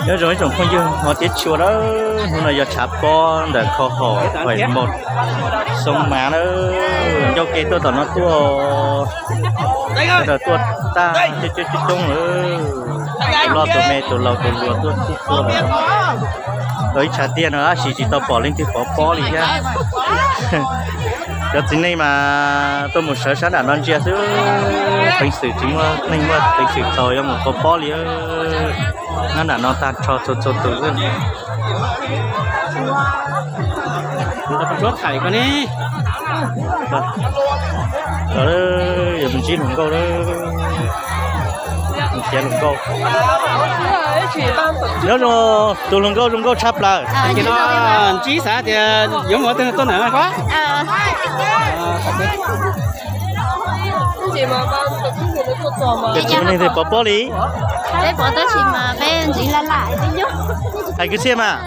Nyob zoo ib tsoom phooj ywg hmov thiab tshua lawm, hnub no yog tshav pob ntawm kho hom hais mos xoo mas na, ncauj ke tuaj tom no tuaj, sawv daws tuaj tag coob coob coob coob lawm, tus loj tus me tus laus tus hluas tuaj tib tuaj lawm. Tau ib tshav tiaj no tab sis tsis tau pom leej twg pov pob li thiab. Cov txiv neej mas tuaj mus sawv sab nram no ntsia xwb, peev xwm tsis muaj neeg muaj peev xwm txaus yuav mus pov pob li. Nyob nram no tag nrho txhua txhua tus xwb. Yuav mus ntsib hluas nkauj, nrhiav hluas nkauj. Nyob zoo tus hluas nkauj, zoo nkauj tshaj plaws. Ntsib xav tias yuav mus ua twg tuaj ntawm no. Ces tsis muaj leej twg pov pob li. Peb pov tab sis mas peb ntxiv laj laj. Hais kwv txhiaj mas.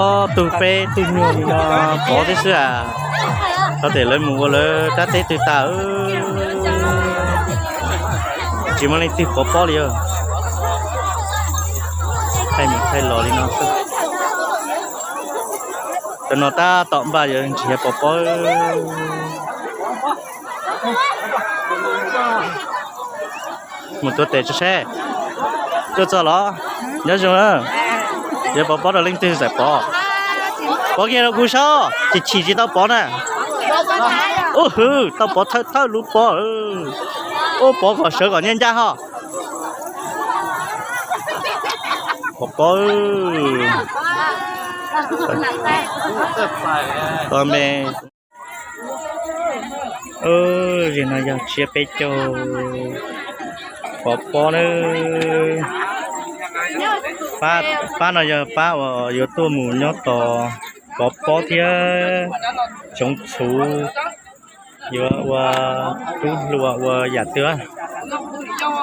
Ob tug peb tug nyuag pov thiab xwb as. Tau tias lawv mus ua lawv rab teb twg tas, tsis muaj leej twg pov pob li os. Thaij mus thaij los li no xwb. Cov no tab tom npaj yuav nrhiav pov pob. Mus tuav tes tso seb. Tuaj txog los? Nyob zoo na. Yuav pov pob rau leej twg txawm pov? Pov kiag rau kuv saib, chim chim tsis tau pov na. Ub hwv, tau pov thawj thawj lub pob. Ub, pov kom sawv kom nyob ncaj ho. Pov pob. Pov me. Zim no yog tsiab peb caug pov pob na. Pab no yog pab uas yuav tuaj mus nyob tos pov pob thiab tsoov txhuv, yuav ua tub hluas ua yam twg.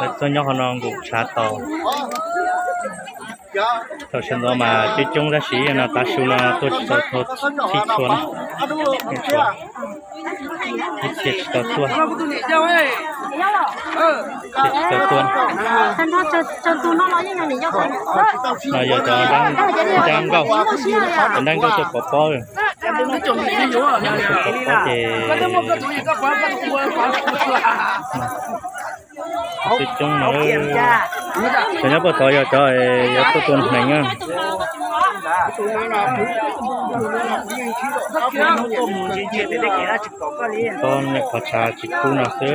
Lawv tuaj nyob qhov no nkaum tshav tos. Thaum sawv ntxov mas coob coob tab sis no tav su no tuaj tsis tau txhij txhua na. Ib txhia tsis tau tuaj. Tsis tau tuaj. No yog cov nraug nkauj, cov nraug nkauj tuaj pov pob. Pov pob ces coob coob no. Cov nyob puag tod yog cov yuav tuaj tua hneev na. Pob nyuam qhuav tshav tsis kub no xwb.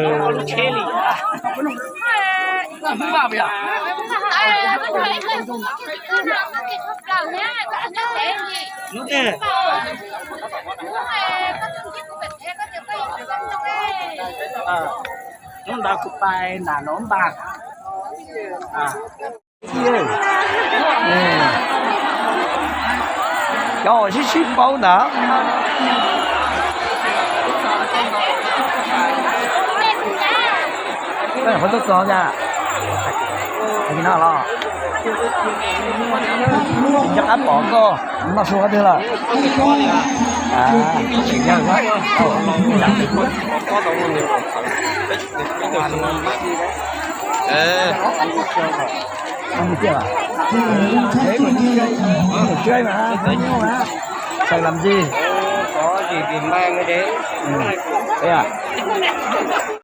Hnub ntawd kuv pais nram no npaj. Cov uas sib sib paub ntawd. Koj nyuam qhuav tuaj txog cas? No los. Nco qab pom koj noj su qhov twg lawm? Mus thiab mas, mus thiab mas, xav làm gì? Có gì thì mang cái đấy. Thế à?